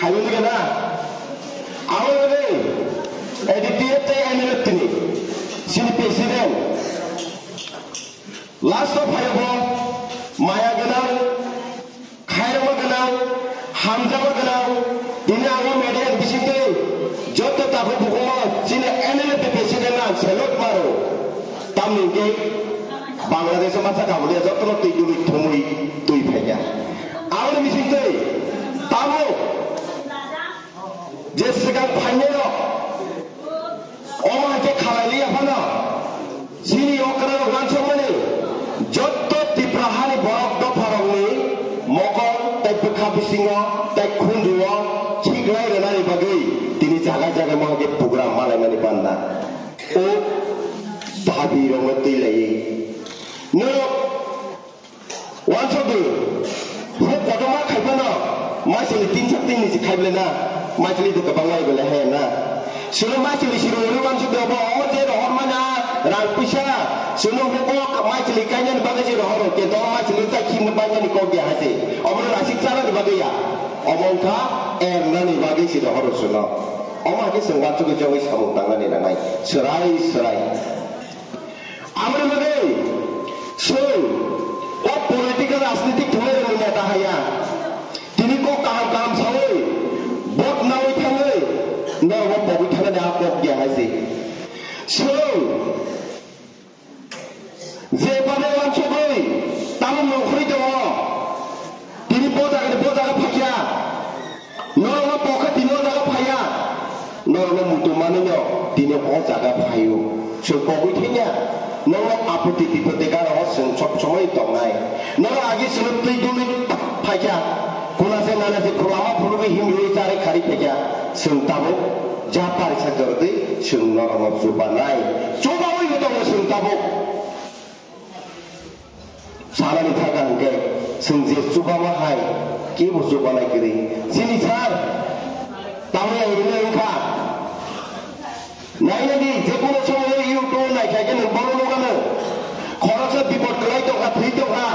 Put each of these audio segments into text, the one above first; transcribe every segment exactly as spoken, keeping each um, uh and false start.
Nini gana? Abo ni A D P F tei M L F tini. Sini president. Last of phaiyabo maya gwnang, khairokma gwnang, hamjakma gwnang, tini abo media ni bisingtwi joto takhuk bukhukno chini M L A president ang salute maro. Tamni hwnkhe Bangladesh o masa kabulia jotono twi dului thumui twi phaikha. Aboni bisingtwi tabuk je swkang phainairok, omo hai khe khalai liya phano, chini okrarok uansukmani, jotto Tipra hani borok dopharokni mokol tei bwkha bisingo tei khunjuo khiklai rwnani bagwi tini jaga jaga mo hai khe program malaimani panda. O dabi rokno twi laiwi norok Wansugwi, huk kotorma khai phano, maisingni tin sak tin ni si khai bwle na, maisingni do kwbang lai bwle he na. Suno maisingni siro uri wansugwi obo, omo je rohor mana, rang puisa, suno huko maisingni kainani bagwi se rohoro, kento omo maisingni chai khimni bainani kok ya hai se. Omo no rasik chanani bagwi ya. Omo wngkha ernani bagwi se rohoro suno. Omo hai khe chwng wansugwi jogwi samung tangnani nangnai. Swrai, swrai. Aboni bagwi chwng o political rajnitik thwngnairokni neta haiya. Tini kok kaham kaham sawi vote nawi thangwi norokno pogwi thangnani a kok ya hai se. Chwng je bade wansugwi tamo nongkhorwi tongo. Tini bo jaga ni bo jaga phaikha. Norokno pokha tini o jaga phaiya. Norokno muitu manwino tini o jaga phaio. Chwng pogwi thangya. Norok apoti bipoti gana o chwng sob somoi tongnai. Norok agi chwng twi dului phaikha. Kuna se nana se khulama phulugwi himrwi chari khari phaikha. Chwng tabuk ja parisa jordi chwng norokno chubanai. Chubawi bo tongo chwng tabuk. Salani thaka hwnkhe chwng je chubama hai kebo chubanai kwrwi. Chini sir, tamni ang rwngwi wngkha. Nainani je kono somoio YouTube naikha khe nwng bono nukgano. Khoroksa bipod kwlai tongkha, thwi tongkha,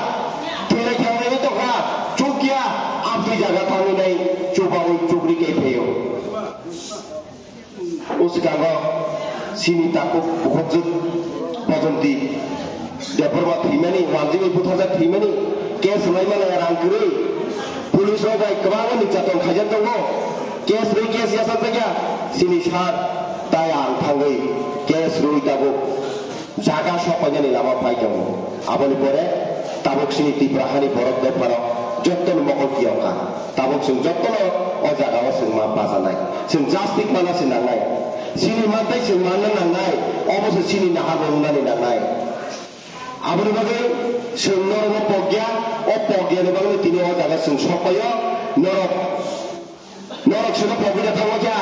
thwilai thanglaini tongkha, chukya, amtwi jaga thangwi nai chubawi chukri kai phaio. O swkango chini takhuk bukhukjwk Bajonti Debbarma thwimani, wanjigwi butharjak thwimani, case rwlaimani rang kwrwi, police rok bai kwbangma nirjaton khaijak tongo, case rwi case yachakjakya, chini sir tai ang thangwi case rwi tabuk. Jaga sok painani lama phai tongo. Aboni pore tabuk chini Tipra hani borok dophano jottoni mokol kiyok kha. Tabuk chwng jottoni o jaga o chwng ma bajanai. Chwng justice mana se nangnai. Chini mantai chwng manna nangnai. Obo se chini naharmung wngnani nangnai. Aboni bagwi chwng norokno pokya, o pokyani bagwi tini o jaga chwng sok paio. Norok Norok sino pogwi da thangma kya?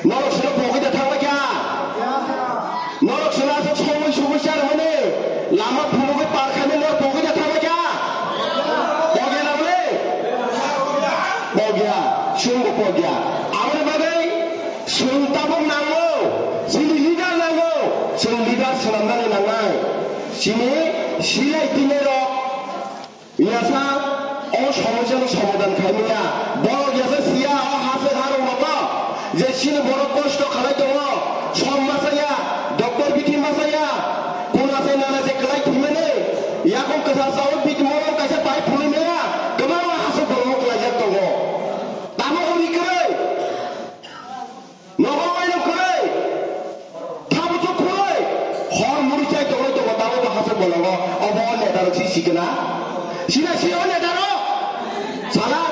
Norok sino pogwi da thangma kya? Norok sino aswk somoi sugwi char hwnwi lama phunugwi par khaimani norok pogwi da thangma kya? Pogya na bwle? Pogya. Chwngbo pogya. Aboni bagwi chwng tabuk nango. Chini leader nango. Chwng leader swnamnani nangnai. Chini silai tini rok. Yasa o somosya no somadan khaimaya, borok yasa siya o haswk harok rogo je chini borok kosto khalai tongo, som masaya, doctor bithi masaya, kuna se nana se kwlai thwimani, yakung kwsa sao bit morom kaisa pai phulwi maya, kwbangma haswk borok kwlaijak tongo. Tamo uri kwrwi. Nogo waino kwrwi, thabuchuk kwrwi, hor muri chai tongwi tongo, tamo bo haswk bolongo, obo o netarok si sikna. Sina si o netarok? Sala?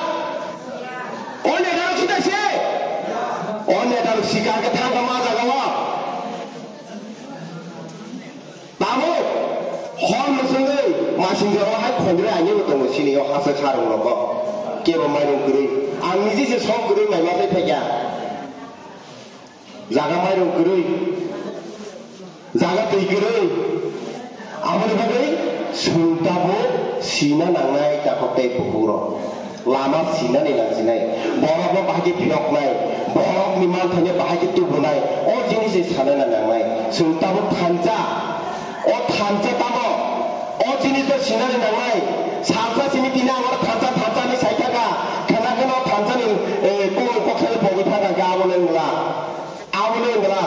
O netarok sina si? O netarok sikar khe thangkha ma jaga o. Tabuk hor mwswngwi masing jora hai khongri ani bo tongo sini o haswk harung rogo. Kebo mairung kwrwi. Ang niji se som kwrwi mai ma sai phaikha. Jaga mairung kwrwi. Jaga twi kwrwi. Aboni bagwi chwng tabuk sina nangnai takhuk tei bukhuk rok. Lama sinani nangsinai, borokno bahai khe phiyoknai, borokni manthaino bahai khe tubunai, o jinis se sanani nangnai. Chwng tabuk thansa, o thansa tamo, o jinis no sinani nangnai. Salsa simi tini ang oro thansa, thansa hinwi sai thaka, khwna kheno thansa. Sani, eh, kung kokthai pogwi thangkha khe abo le wngla. Abo le wngla.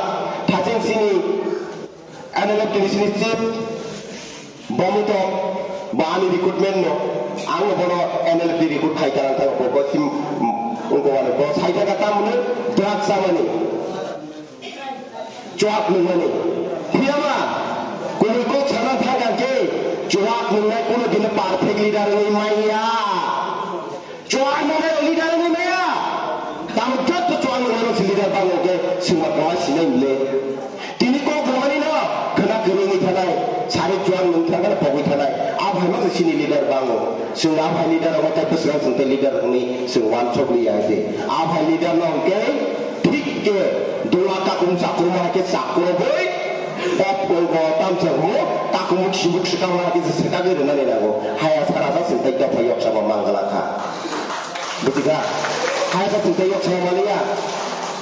Thaching sini N L F T ni sini chief Bomito bo ani recruitment no. Ang bono N L F T recruit khai thang thang ko ko sim, mm, ko wano ko sai thang ka tamni drug samani. Chuak nungnani. Phiyama, kunu kok sana thangkang khe, chuak nungnai kunu dino perfect leader wngwi manya. Chuak nungnai leader wngwi manya. Tamo jotto chuak nungnai rok se leader bango khe, sungma kwlai sinai mle. Tini kok rwmani no, khwna kwrwi wngwi thanai, sari chuak nung thangkhe pogwi thanai. Aphai ma se sini leader bango. Sung aphai leader rok tei bwswrang sung tei leader rokni sung wansok liya khe. Aphai leader no hwnkhe, Thik khe dola takum chakruma hai khe chakrogwi, bop wngo tamsa rwo, takumuk sibuk swkang hai khe se swkagwi rwnani nango. Haya sara sa sintai dopha yoksama mangala kha. Bujiga? Haya sa sintai yoksama maliya.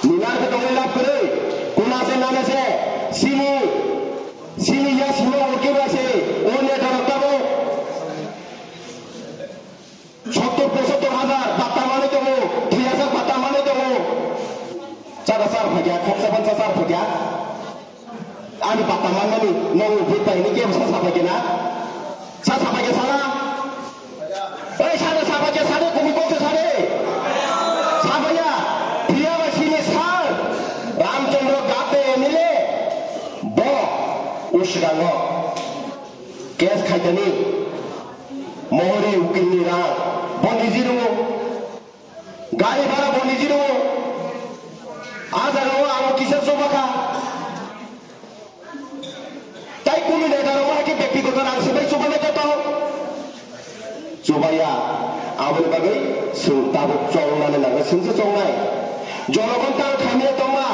Ninar khe tongwi lab kwrwi. Kuna se nana se. Sini. Sini ya sima urke ba se. O neta rok tamo. Sottor pochattor hajar batta manwi tongo, dui hajar batta manwi tongo. Chada char phakya, khoksa phansa char phakya. Ani batta manmani nong bwtai ni kebo sa saphakya na? Sa saphakya sana? Oi, sana saphakya sana, kumi koksa sare? Saphakya, phiyaba sini sir Ramchandra Gapte M L A, bo usgango case khaitani. Mohori ukilni rang bo niji rwo, gari bhara bo niji rwo. A jagao ang kisa choba kha. Tai kunu neta rok hai khe bektigoto rang se bai chobani joto. Chobaya, aboni bagwi chwng tabuk chongnani nango, chwngse chongnai. Jonogon tang khamya tongma.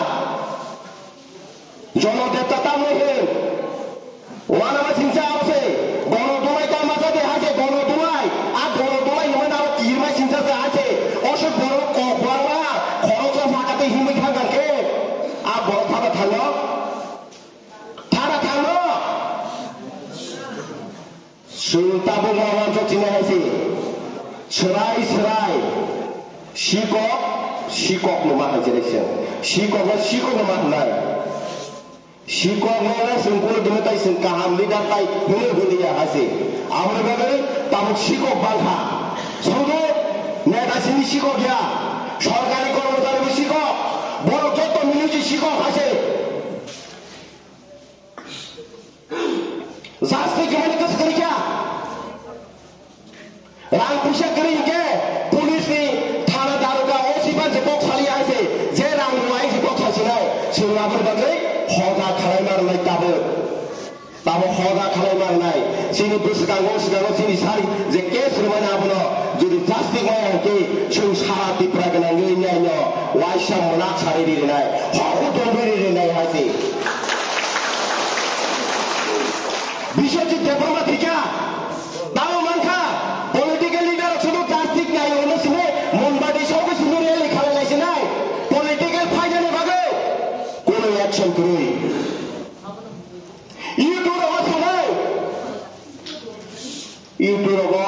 Jono debta tamni hwn. Wanama singsa abo se. Gono dulai tama jade hai se gono dulai. A gono dulai hwnmani abo kirma singsa se hai se. Osok borok kok barma. Khoroksa sakate himwi thangkar khe. A borok thaba thango. Thaba thango. Chwng tabuk ma wansok chini hai se. Swrai swrai. Sikok, sikok no ma hai se chwng. Sikok no sikok no ma hwnai. Sikok no le chwng kunu dino tai chwng kaham leader tai hwnwi hwnwi ya hai se. Aboni bagwi tabuk sikok bangkha. Sudu neta sini sikok ya. Sorkari kormochari bo sikok. Borok joto mili se sikok hai se. Jasti kwmani kwswk kwrwi kha. Rang puisa kwrwi hinkhe police ni thana daroga O C ban se kok sali hai se, je rang rwai se kok sasinai, chwng aboni bagwi hoda khalai ma rwnai tabuk. Tabuk hoda khalai ma rwnai. Chini bwskango, bwskango chini sari je case rwmani abono jodi jasti maya hinkhe chwng sara Tripura gwnangwi nai no waisa mwnak sari ri rwnai, hok huk dongwi ri rwnai hai se. Biswajit Debbarma thikha, tamo mankha, political leader rok sunu plastic nai hwnwi sini Munbati sogwi sini rally khalai lai sinai, political phainani bagwi kunu action kwrwi. YouTube rogo sanai. YouTube rogo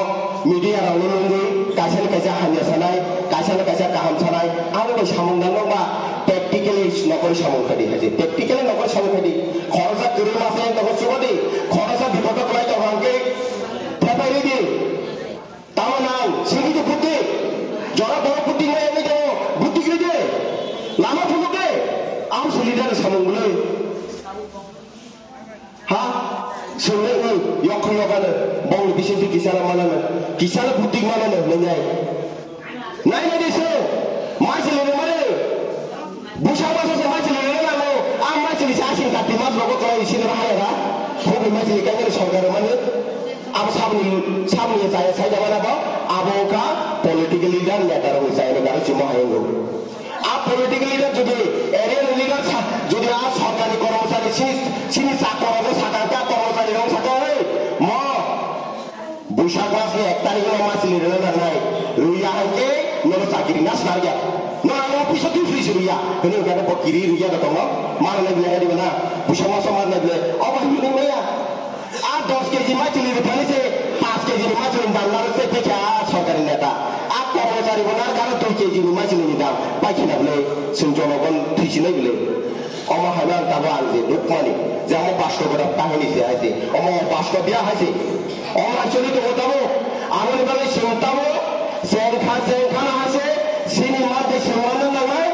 media rokno nungwi kaisa ni kaisa hamya sanai, kaisa ni kaisa kaham sanai, abo bai samung nang nokba practically nokori samung khaidi hai se, practically nokori samung khaidi, khoroksa kwrwi masa yang tongo chubadi, khoroksa bipodo kwlai tongo hwnkhe thepai ridi, tamo nang singwi di buddhi, jora borok buddhi ngai ngai tongo, buddhi kwrwi di, lama phunuk di, abo se leader ni samung bwlwi. Ha? Swngnai wng, yokhong yokano, bongni bisingtwi kisalo manano, kisalo butik manano, hwnwi nai. Nai nai de se, machili rwmani, busa masa se machili rwna nango, a machili se asing kati mas rogo kwlai sini bahai ra, hobwi machili kainani sorkar rwmani, abo sabni, sabni chaya saida mana bo, abo wngkha political leader neta rokni chayani garo chimo hai wngo. A political leader jodi area ni leader sa, jodi a sorkar ni kormochari sini, sini sa kormo sakha, ta kormochari rok sakha, "Hey, mo, busa class ni ek tarikh no machili rwna nangnai, rwya hwnkhe nono chakiri na swnarya, no ang office o twi swi swi rwya," hwnwi hwnkhe bo kiri rwya no tongo, mano nai bwlai nai diba na, busa masa mano nai bwlai, obo hwnwi maya. A dos keji machili rwphani se, panch keji ni machili dam narwk se, tei khe a sorkar ni neta, a kormochari bo narwk ano dui keji. Chini machine ni dam paikhe na bwle, chwng jonogon thwisinai bwle. Omo hai no ang tabuk ang je nukmani, je omo bastob bai kahini se hai se, omo bastob ya hai se. Omo actually tongo tabuk, aboni bagwi chwng tabuk, chwng kha, chwng khana hai se, chini mate chwng manna nangnai.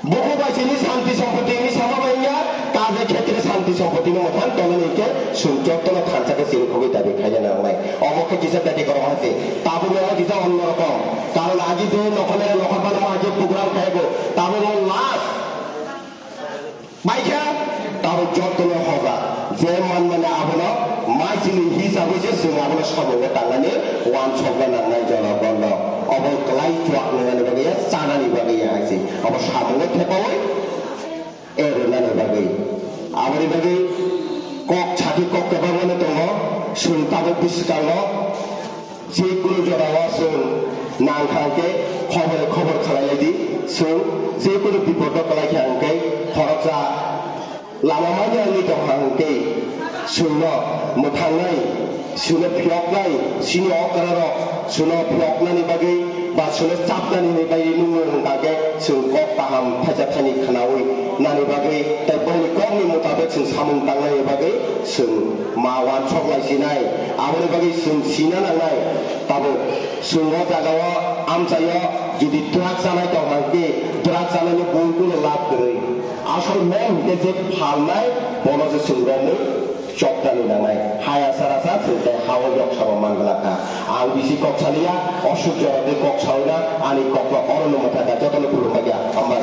Buku bai chini santi sompoti ni sama bai ya, kaje khetre santi sompoti no mothan tongani ke sum jotto no thansa ke siri khogwi dabi khaina nangnai. Omo khe kisa beti korom hai se. Tabuk no kisa onno rokom. Karon agi je nokhole nokhor bana agi program khaigo. Tabuk no last. Baikha, tabuk jotto no hoja. Je man mane abono machine ni hisab wi se chwng abono samung tangnani wansokna nangnai jonogon no. Obo kwlai chuak nangani bagwi ya, chanani bagwi ya hai se. Obo samung no thepawi. Erwnani bagwi. Aboni bagwi kok sati kok kwbangmano tongo, chwng tabuk bwskango je kunu jorao chwng nang kha hwnkhe khobor khobor khlai lai di, chwng je kunu bipodo kwlai kha hwnkhe khoroksa lama manya wngwi tong kha hwnkhe chwngno mwthangnai. Chwngno phiyoknai, chini okrarok chwngno phiyoknani bagwi ba chwngno chapnani bagwi nungwi hwnkha khe chwng kok kaham thaisa thani khnaui nani bagwi tei bohrokni kokni mutabik chwng samung tangnani bagwi chwng ma uansuk lai sinai. Aboni bagwi chwng sina nangnai, tabuk chwng o jagao amchaio jodi drug chanai tong kha hwnkhe drug chanaini bui kunu lab kwrwi. Asol main hwnkhe je phalnai bono se chwng romwi choptani nangnai. Hai asa rasa chwng tei ha-o yok sabo man glak kha. Ang bisi kok saliya, osuk jora tei kok sawi na, ani kokno orono mwthai kha, jotono khulumbai ya. Hambai.